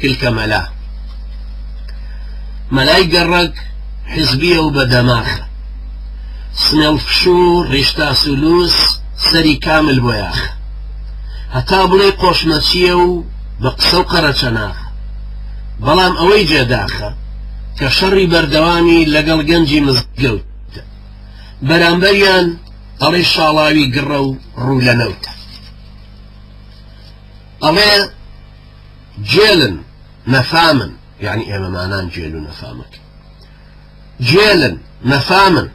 کلکە مەلا. مەلای گەڕەک حیزبیە و بە دەماخە. سمێڵ فش و ڕیش تاس و لووس سەری کامل بۆیاخە. هەتا بڵێی قۆشمەچییە و بە قسە و قەرەچەناخە. بەڵام ئەوەی جێ داخە کە شەڕی بەردەوامی لەگەڵ گەنجی مزگەوتە. بەرامبەریان ئەڵێی شاڵاوی گڕە و ڕوو لە نەوتە. ئەڵێ گێلن نەفامن یەعنی ئێمەمانان گێل و نەفامەکەی گێلن نەفامن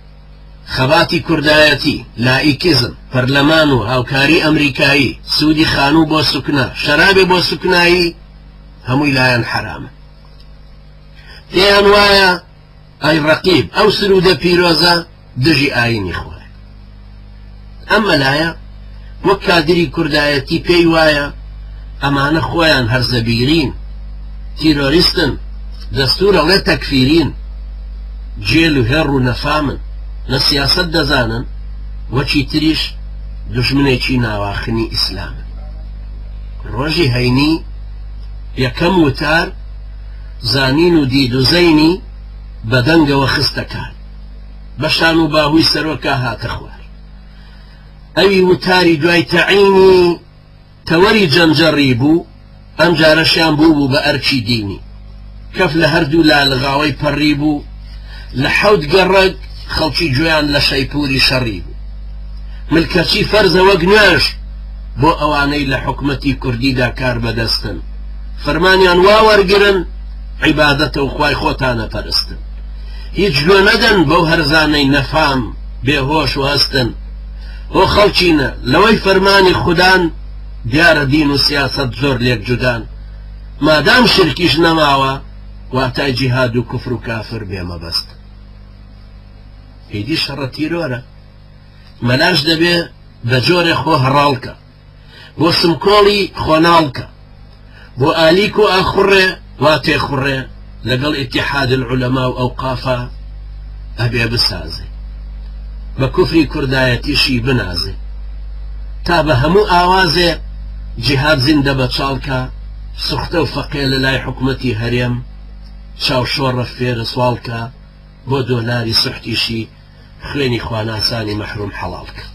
خەباتی کوردایەتی لائیکیزم پەرلەمان و هاوکاری ئەمریکایی سوودی خانوو بۆ سوکنا شەرابێ بۆ سوکنایی هەمووی لایەن حەرامە پێیان وایە ئەی ڕەقیب ئەو سروودە پیرۆزە دژی ئایینی خوایە. ئەم مەلایە وەک کادری کوردایەتی پێی وایە ئەمانە خۆیان هەرزەبیرین، تیرۆریستن، دەستوور ئەڵێ تەکفیرین، گێل و هێڕ و نەفامن، نە سیاسەت دەزانن وەکی تریش دوژمنێکی ناواخنی ئیسلامن. ڕۆژی هەینی یەکەم وتار زانین و دید و زەینی بە دەنگەوە خستە کار. بە شان و باهووی سەرۆکا هاتە خوار. ئەوی وتاری دوای تەعینی تەوەری جەنجەڕی بوو، ئەمجارەشیان بووبوو بە ئەرکی دینی. کەف لە هەردوو لا لغاوەی پەڕی بوو، لە حەوت گەڕەک خەڵکی گوێیان لە شەیپووری شەڕی بوو. ملکەچی فەرزە وەک نوێژ بۆ ئەوانەی لە حکومەتی کوردیدا کار بەدەستن. فەرمانیان وا وەرگرن عیبادەتە و خوای خۆتان ئەپەرستن. هیچ گوێ نەدەن بەو هەرزانەی نەفام بێ هۆش و هەستن. هۆ خەڵکینە لەوەی فەرمانی خودان دیارە دین و سیاسەت زۆر لێک جودان. مادام شرکیش نەماوە واتای جیهاد و کوفر و کافر بێ مەبەستن. ئیدی شەڕە تیرۆرە. مەلاش دەبێ بە جۆرێ خۆ هەڕاڵکە. بۆ سمکۆڵی خۆناڵکە. بۆ ئالیک و ئاخوڕێ وا تێخوڕێ لەگەڵ ئیتیحاد العلماء و ئەوقافا ئەبێ بسازێ. بە کوفری کوردایەتیشی بنازێ. تا بە هەموو ئاوازێ جیهاد زیندە بە چاڵکە، سوختە و فەقێ لە لای حکومەتی هەرێم چاوشۆڕە فێرە سواڵکە، بۆ دۆلاری سوحتیشی خوێنی خواناسانی مەحروم حەڵاڵ کە.